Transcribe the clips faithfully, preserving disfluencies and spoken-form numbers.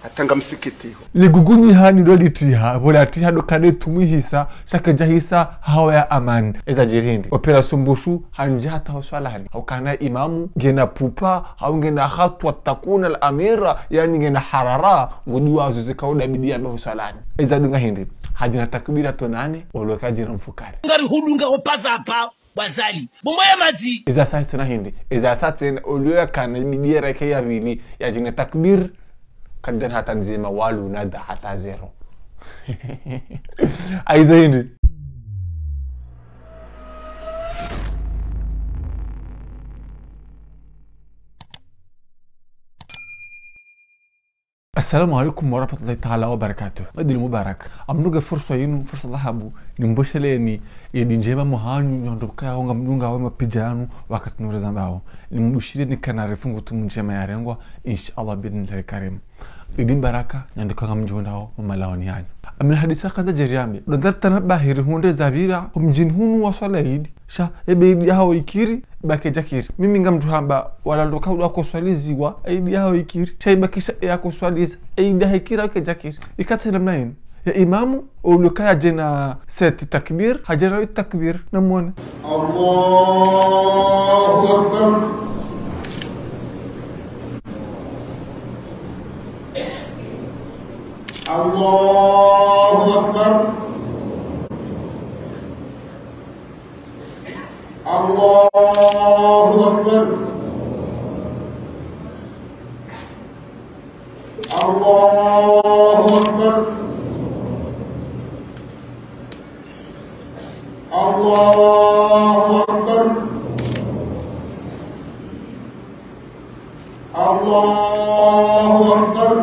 Hata nga msikiti ho. Ligugunyi hani ndo litiha, pvo latiha ndo kane tumwihisa, sha kedjahisa hawa ya amani. Eza djiri hindri. Opération Mbushu, handja hata ho swalani. Haukana imamu, ngena pupa, hau ngena hatwa takuna al amira, yaani ngena harara, ngudi wazo zika uda bidi yambe ho swalani. Eza dunga hindri. Hadjina takbira tonane, oloka djina mfukare. Ngari hudunga opaza apa. Bwazali. Bombo ya madzi. Eza sa tsena hindri. Eza sa tsena, olio yakana bidi ye reke ya pvili, yadjine takbir. Kadjana hata ndzima walu nada hata zéro. Aiza hindri. Assalamu alaikum warahmatullahi taala wabarakatuh. Idi Mubarak. Ngamdunge fursa yinu, fursa dhahabu, nimbusheleni, idi ndjema mwahanyu, nyanduka ya ngamdunga wa mapidja yanu, wakati nure zambao. Nimbushire ni kana rifungu tumu ndjema yarengwa, insha Allah, biidhnillahi karim. Idi mbaraka, nyanduka ngamdjondao, mamalawani yanyu. Amina hadisa kanda djeri yambe. Ndo ndartana bahiri hundre zapvira, ho mdjini hunu waswala idi. Sha, ebe idi yahawo ikiri, ba kedjakiri. Mimi ngamdjo hamba, wala ndo kauda koswaliziwa, idi yahawo ikiri. Sha ibakisha ya koswaliza, idi yahawo ikiri au kedjakiri. Ikatsi namna yinu. Ya imamu, uluka yadjena sept takbir, hadjena huit takbir, namwone. الله أكبر. الله أكبر. الله أكبر. الله أكبر. الله أكبر. الله أكبر.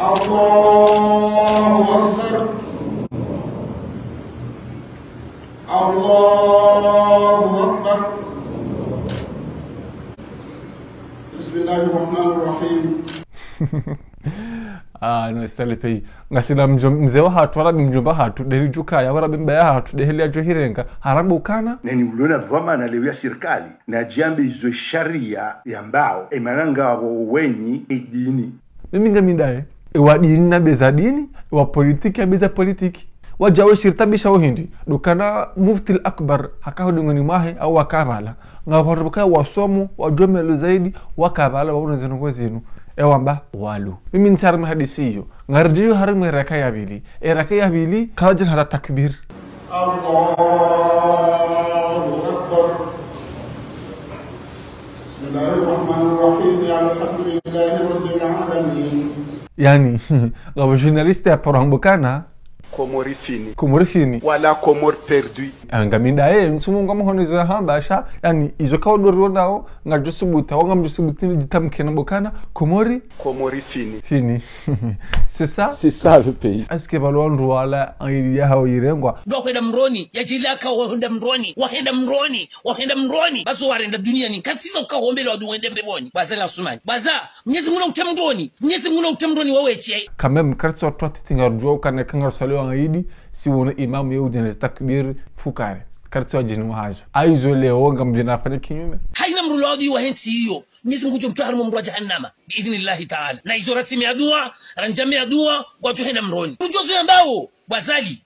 الله أكبر. الله أكبر. بسم الله الرحمن الرحيم. Ah, no, sitali pei. Ngasina mdjo-, mze wahatru, wala mdjomba hatru, ndeheli djukaya, wala mbaba yahatru, ndeheli yadjo hirenga, harambe ukana. Neni uliona dhwamana leo ya sirikali, nadjambe izo sharia yambao, emana ngapvo wenyi edini. Mimi ngami ndaye, ewa dini na beza dini, ewa politiki ya beza politiki. Wadjawe shirita bisha uhindi, ndo ukana Mufti al-Akbar, haka ho dingoni mwahe, au wakapvala. Ngapvo wandru baka wasomo, wadjomelo zaidi, wakapvala, wauna zinu kwa zinu. Ewamba, walu. Mimi ntsari mhadisi iyo. Ngaridjiyo harimwa eraka ya pvili. Eraka ya pvili, kaladjana hata takbir. الله أكبر. بسم الله الرحمن الرحيم. الحمد لله رب العالمين. Yaani, ngapvo journaliste ya paro hamba ukana. Komori fini. Komori fini. Wala Komori perdu. Ngami ndaye, ntsumu ngamhono izo yahamba, sha, yaani, izo kaudori wonao, ngadjo subuta, wanga mdjo subuta ni djitamke na bokana, Komori. Komori fini. Fini. C'est ça ? C'est ça le pays. Est-ce que pvalo wandru wala, ili yahawo irengwa ? Ndo kwenda mroni, yadjilaka wahenda mroni, wahenda mroni, wahenda mroni. Bazo warenda duniani, katsiza ukahombele wadu wende mbepvoni. Bwaza la Sumani. Bwaza, Mnyezi Mungu na utemroni, Mnyezi Mungu na utemroni waweche. Quand même, karitsi wandru watiti ngarudjuwa ukana kangaruswali wa idi, si wone imamu ye udjene takbir fukare. Karitsi wadjeni wahazo. Aizo leo ngamdjena afanye kinyume. Haina mdru lwadi wa hentsi iyo. Mnyezi Mungu ngudjo mtowa harimwa moro wa jahannama. Biidhnillahi taala. Na izo ratsime ya dua, randjame ya dua, ngwadjo henda mroni. Udjozo yambao, Bwazali.